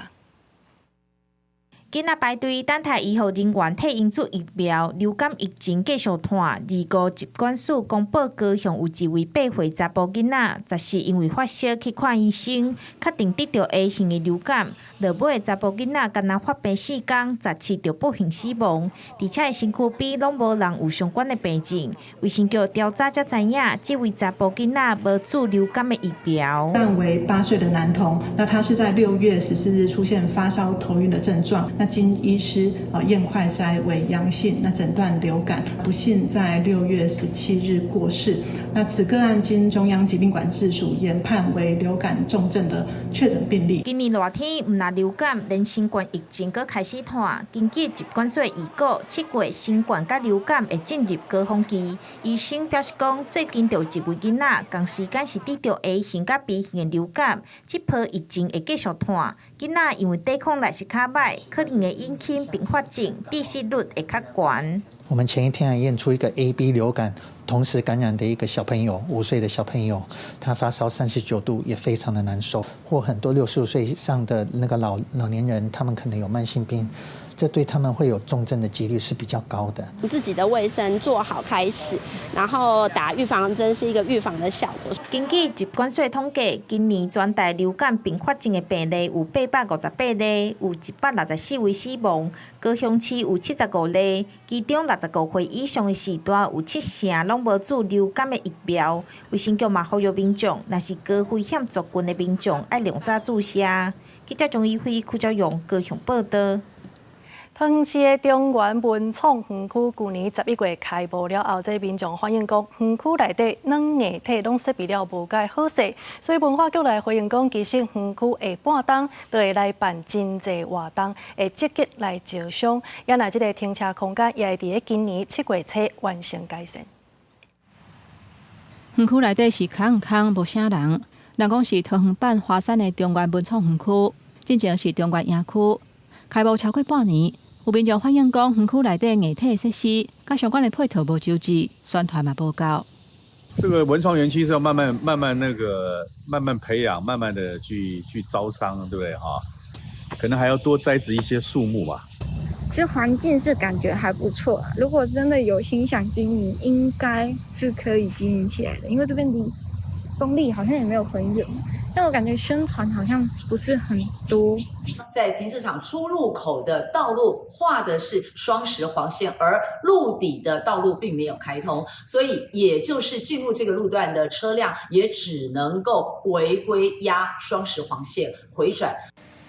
囡仔排隊等待醫護人員替𪜶注疫苗，流感疫情繼續湠。25疾管署公布，高雄有一位8歲查埔囡仔，14因為發燒去看醫生，確定得著 A 型的流感。落尾查埔囡仔干焦發病4工，17就不幸死亡，而且身軀邊攏無人有相關的病症。衛生局調查才知影，這位查埔囡仔無注流感的疫苗。案為8歲的男童，那他是在6月14日出現發燒、頭暈的症狀。那那經醫師驗快篩為陽性，那診斷流感，不幸在6月17日過世。那此個案經中央疾病管制署研判為流感重症的確診病例。今年熱天，毋但流感，連新冠疫情閣開始湠。根據疾管署預告，7月新冠佮流感會進入高峰期。醫生表示講，最近著有一位囡仔，仝時間是得著 A 型佮 B 型的流感，這波疫情會繼續湠。囡仔因為抵抗力是較䆀，可能會引起併發症，致死率會較懸。我們前一天還驗出一個 A、B 流感同時感染的一個小朋友，5歲的小朋友，他發燒39度，也非常的難受。或很多65歲以上的那個老年人，他們可能有慢性病，這對他們會有重症的幾率是比較高的。自己的衛生做好開始，然後打預防針是一個預防的效果。根據疾管署統計，今年全台流感併發症的病例有858例，有164位死亡。高雄市有75例，其中65歲以上的序大有七成攏無注流感的疫苗。衛生局嘛呼籲民眾，若是高危險族群的民眾，愛量早注射。記者張怡輝、柯昭勇高雄報導。桃園市的中原文創園區，舊年11月開幕了後，這民眾反映講，園區內底軟硬體攏設備了無蓋好勢，所以文化局來回應講，其實園區下半冬就會來辦真濟活動，會積極來招商。也若這个停車空間也會佇今年7月初完成改善。園區內底是空空，無啥人。人講是桃園版華山的中原文創園區，進前是中原園區，開幕超過半年。有民眾反映講，園區內底硬體設施佮相關的配套無周至，宣傳嘛無夠。這個文創園區是要慢慢、慢慢那個、慢慢培養、慢慢的去招商，對不對哈？可能還要多栽植一些樹木吧。其實環境是感覺還不錯，如果真的有心想經營，應該是可以經營起來的。因為這邊離中壢好像也沒有很遠。但我感覺宣傳好像不是很多。在停車場出入口的道路畫的是雙十黃線，而路底的道路並沒有開通，所以也就是進入這個路段的車輛也只能夠違規壓雙十黃線回轉。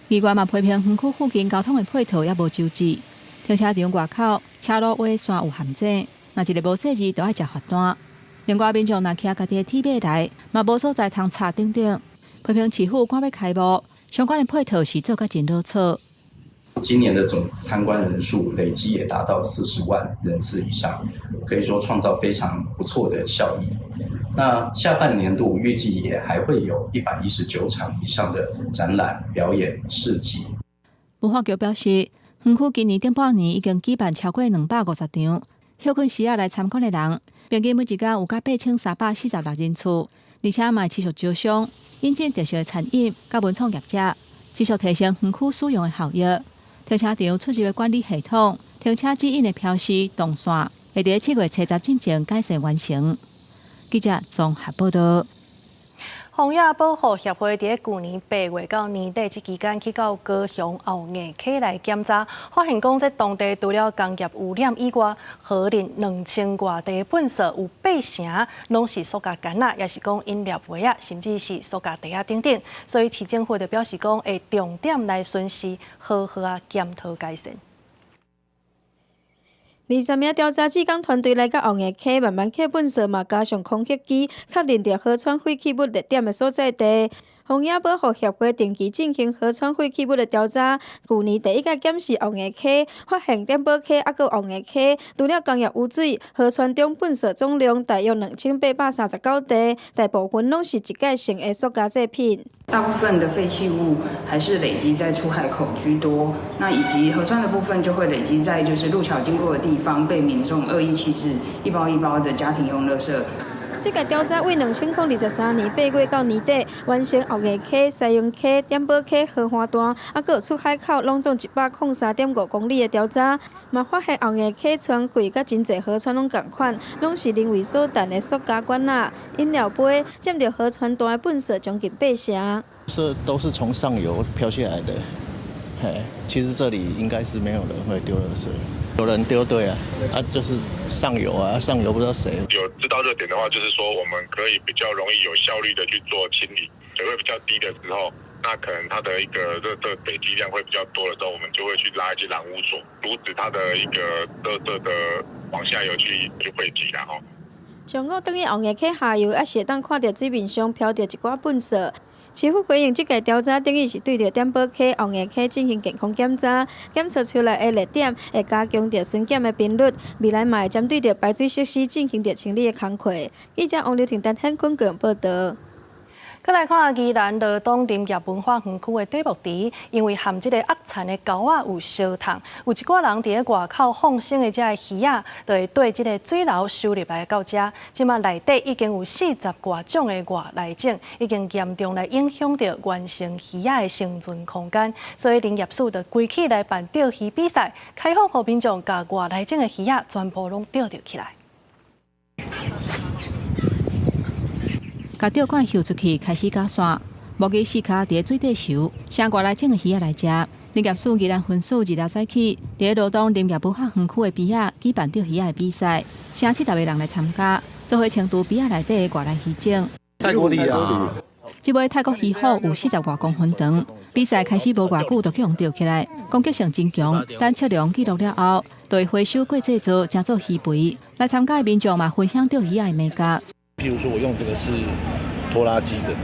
議員嘛批評園區附近交通的配套也無周至，停車場外口車路畫線有陷阱，若一个無細膩就愛食罰單。另外民眾若騎家己的鐵馬來，嘛無所在通插等等。批評市府趕欲開幕，相關的配套是做甲真囉嗦。今年的總參觀人數累計也達到40萬人次以上，可以說創造非常不錯的效益。那下半年度預計也還會有119場以上的展覽、表演、市集。文化局表示，園區今年頂半年已經舉辦超過250場，歇睏時仔來參觀的人，平均每一工有佮8346人次，而且嘛持續招商，引進特色餐飲佮文創業者，持續提升園區使用的效益。停車場出入的管理系統、停車指引的標示動線，會佇7月30進前改善完成。記者綜合報導。荒野保護協會佇舊年8月到年底這期間，去到高雄後藝溪來檢查，發現講這當地除了工業污染以外，河裡2000外塊糞埽有八成攏是塑膠桿仔，抑是講飲料杯仔，甚至是塑膠袋仔等等。所以市政府就表示講，會重點來巡視，好好仔檢討改善。 20名調查志工團隊來到後藝溪，慢慢抾糞埽嘛，加上空氣機，確認著河川廢棄物熱點的所在地。荒野保護協會定期進行河川廢棄物的調查，舊年第一擺檢視後藝溪，發現點寶溪猶閣後藝溪，除了工業污水，河川中糞埽總量大約2839袋，大部分攏是一過性的塑膠製品。大部分的廢棄物還是累積在出海口居多，那以及河川的部分就會累積在就是路橋經過的地方，被民眾惡意棄置一包一包的家庭用垃圾。這個調查為2023年8月到年底完成後藝溪、西營溪、點寶溪河岸段，猶閣出海口攏總103.5公里的調查，嘛發現後藝溪川櫃佮真濟河川攏仝款，攏是人為所擲的塑膠管仔、飲料杯，佔著河川段的糞埽將近八成。這都是從上游飄下來的，嘿，其實這裡應該是沒有人會丟垃圾。有人丟對啊，啊就是上游啊，上游不知道誰。有知道熱點的話，就是說我們可以比較容易有效率的去做清理，水位比較低的時候，那可能它的一個垃圾累積量會比較多的時候，我們就會去拉一些攔污索，阻止它的一個垃圾的往下游去匯集啦吼。上午轉去紅葉溪下游，猶是會當看著水面上飄著一寡糞埽。市府回應這個調查，等於是對著點寶溪、紅葉溪進行健康檢查，檢測出來的熱點會加強著巡檢的頻率，未來嘛會針對著排水設施進行著清理的工課。記者王劉婷、陳顯坤報導。閣來看宜蘭羅東林業文化園區的底木池，因為含這个惡殘的溝仔有相迵，有一寡人佇咧外口放生的這个魚仔，就會對這个水流收入來到遮。這馬內底已經有40外種的外來種，已經嚴重來影響著原生魚仔的生存空間。所以林業署就規氣來辦釣魚比賽，開放予民眾共外來種的魚仔全部攏釣著起來。共釣竿游出去，開始絞線，摸魚四跤佇咧水底游，啥外來種的魚仔來食。林業署宜蘭分署26早起，佇咧羅東林業文化園區的邊仔舉辦釣魚仔的比賽，啥70個人來參加，做伙清除邊仔內底的外來魚種。泰國鯉啊！這尾泰國魚虎有40外公分長，比賽開始無偌久就去予釣起來，攻擊性真強。等測量記錄了後，就會回收過製造，成做魚肥。來參加的民眾嘛，分享釣魚仔的眉角。譬如說，我用這個是拖拉機的，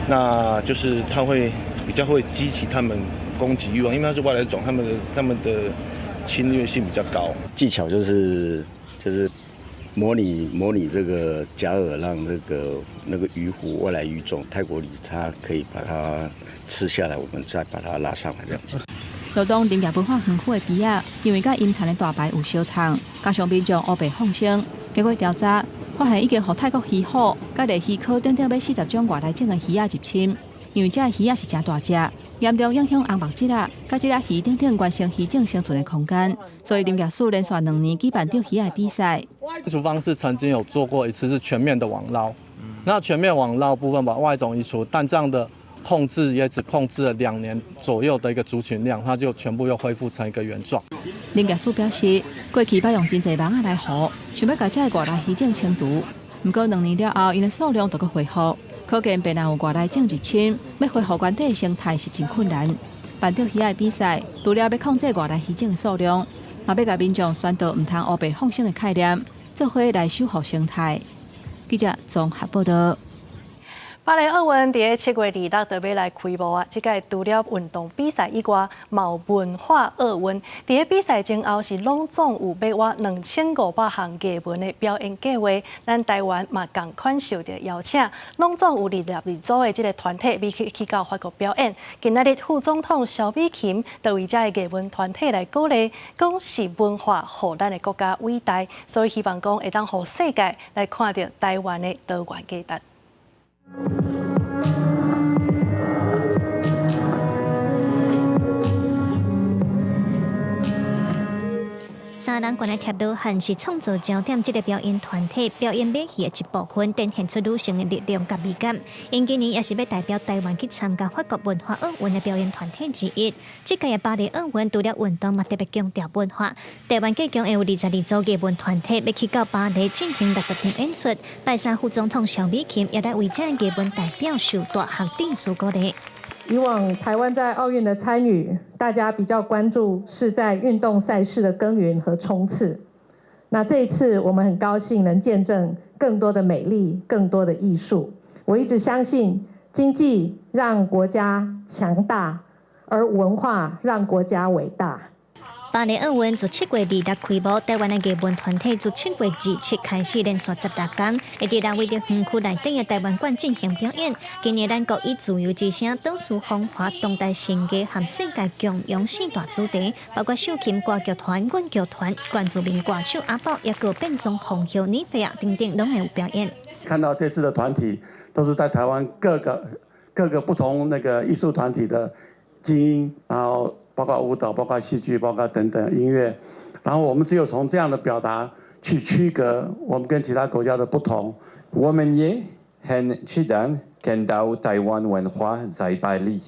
那就是它會比較會激起他們攻擊慾望，因為它是外來種，他們的侵略性比較高。技巧就是模擬這個假饵，讓那個魚虎外來魚種泰國鯉，它可以把它吃下來，我們再把它拉上來，這樣子。羅東林業文化園區的邊仔，因為佮陰田的大排有相迵，加上民眾烏白放生，經過調查，發現已經予泰國魚虎、佮鬣魚科等等欲40種外來種的魚仔入侵。因為這个魚仔是誠大隻，嚴重影響紅目鯽仔、佮這仔魚等等原生魚種生存的空間，所以林業署連續2年舉辦釣魚仔的比賽。移除方式曾經有做過一次是全面的網撈，那全面網撈部分把外種移除，但這樣的控制也只控制了2年左右的一個族群量，它就全部又恢復成一個原狀。林業署表示，過去捌用真濟網仔來捕，想欲共這个外來魚種清除，毋過2年了後，𪜶的數量就閣恢復，可見別若有外來種入侵，欲恢復原底的生態是真困難。辦釣魚仔的比賽，除了欲控制外來魚種的數量，嘛欲共民眾宣導毋通烏白放生的概念，做伙來守護生態。記者綜合報導。巴黎奧運佇咧7月26就欲來開幕啊！這屆除了運動比賽以外，嘛有文化奧運。佇咧比賽前後是攏總有欲倚2500項藝文的表演計劃。咱台灣嘛仝款受著邀請，攏總有22組的這个團體欲去到法國表演。今仔日副總統蕭美琴就為這个藝文團體來鼓勵，講是文化予咱的國家偉大，所以希望講會當予世界來看著台灣的多元價值。三人懸的疊羅漢是創造焦點，這个表演團體表演馬戲的一部分，展現出女性的力量佮美感。𪜶今年也是欲代表台灣去參加法國文化奧運的表演團體之一。這屆的巴黎奧運除了運動，嘛特別強調文化。台灣計共會有22組藝文團體欲去到巴黎進行60場演出。拜三副總統蕭美琴也來為這藝文代表受大學致辭鼓勵。以往台灣在奧運的參與，大家比較關注是在運動賽事的耕耘和衝刺。那這一次，我們很高興能見證更多的美麗，更多的藝術。我一直相信，經濟讓國家強大，而文化讓國家偉大。巴黎奧運自7月26開幕，台灣的藝文團體自7月27開始連續16天，會佇人位佇園區內底的台灣館進行表演。今年咱國以自由之聲、當時風華、當代新歌和世界共融四大主題，包括秀琴歌劇團、阮劇團、原住民歌手阿寶，抑閣變裝皇后妮菲亞等等，攏會有表演。看到這次的團體都是在台灣各個不同那個藝術團體的精英，然後包括舞蹈、包括戲劇、包括等等音樂，然後我們只有從這樣的表達去區隔我們跟其他國家的不同。我們也很期待看到台灣文化在巴黎。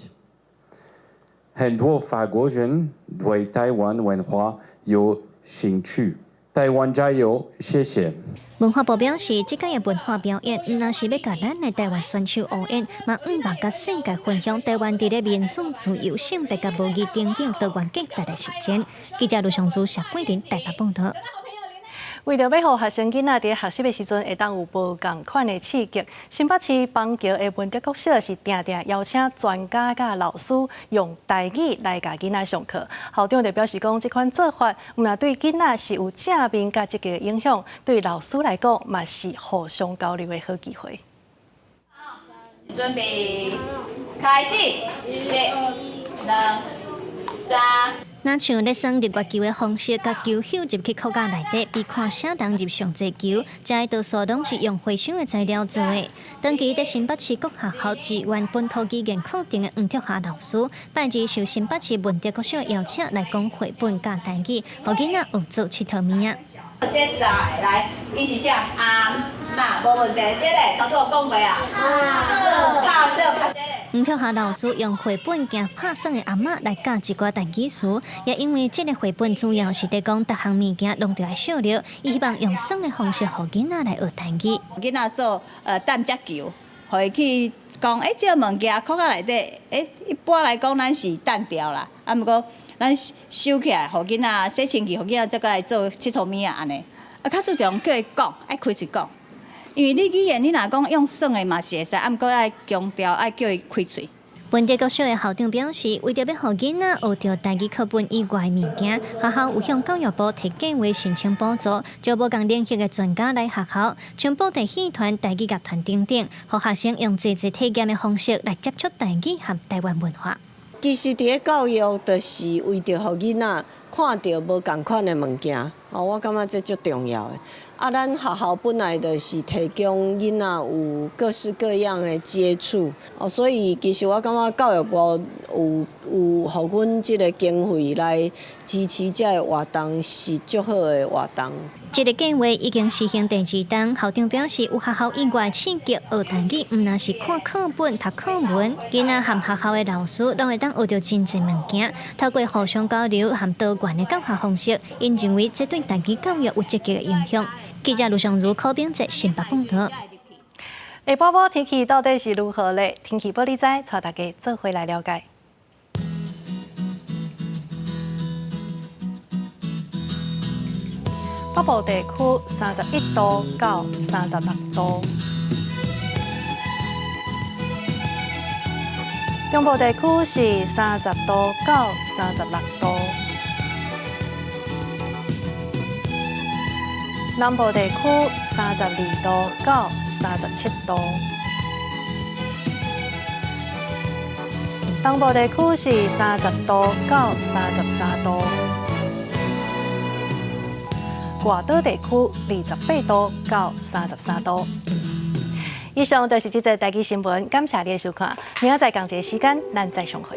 很多法國人對台灣文化有興趣。台灣加油，謝謝。文化部表示，這屆的文化表演，毋但是欲共咱的台灣選手応援，嘛向望佮世界分享台灣佇咧民主、自由、性別佮母語等等多元價值的實踐。記者盧尚珠、謝桂林台北報導。為著欲予學生囡仔佇學習的時陣會當有無仝款的刺激，新北市板橋的文德國小是定定邀請專家佮老師用台語來共囡仔上課。校長就表示講，這款做法毋但對囡仔是有正面佮積極的影響，對老師來講嘛是互相交流的好機會。準備開始，一、兩、三。若像咧耍入月球的方式，共球搝入去箍仔內底，比看啥人入上濟球，這多數攏是用回收的材料做的。長期佇新北市各學校支援本土語言課程的黃卓霞老師，拜二受新北市文德國小邀請來講繪本佮台語，予囡仔學做𨑨迌物仔。這三个來，伊是啥？阿嬤，無問題。這个頭拄有講過啊。拍算。黃卓霞老師用繪本驚拍算的阿嬤來教一寡台語詞，也因為這个繪本主要是佇講逐項物件攏著愛惜著，伊希望用耍的方式，予囡仔來學台語。囡仔做擲球，予伊去講，欸，這个物件箍仔內底，欸，一般來講咱是擲掉啦，啊，毋過咱收起來，予囡仔洗清氣，予囡仔再閣來做𨑨迌物仔按呢。啊，較注重叫伊講，愛開喙講。因為你語言，你若講用耍的嘛是會使，啊，毋過愛強調愛叫伊開喙。文德國小的校長表示，為著欲予囡仔學著台語課本以外的物件，學校有向教育部提計畫申請補助，招無仝領域的專家來學校，像布袋戲團、台語樂團等等，予學生用濟濟體驗的方式來接觸台語和台灣文化。其實佇咧教育，就是為著予囡仔看著無仝款的物件，哦，我感覺這足重要的。啊，咱學校本來就是提供囡仔有各式各樣的接觸，哦，所以其實我感覺教育部有予阮這个經費來支持這个活動，是足好的活動。這个計畫已經實行第二冬，校長表示有學校以外刺激學台語，毋但是看課本、讀課文，囡仔和學校的老師攏會當學著真濟物件。透過互相交流和多元的教學方式，𪜶認為這對台語教育有積極的影響。記者盧尚如、柯炳哲新北報導。下晡晡天氣到底是如何咧？天氣報你知，帶大家做伙來了解。北部地區31度到36度，中部地區是30度到36度，南部地區32度到37度，東部地區是30度到33度。外島地區28度到33度。以上就是這節台語新聞，感謝你的收看。明仔載仝一个時間，咱再相會。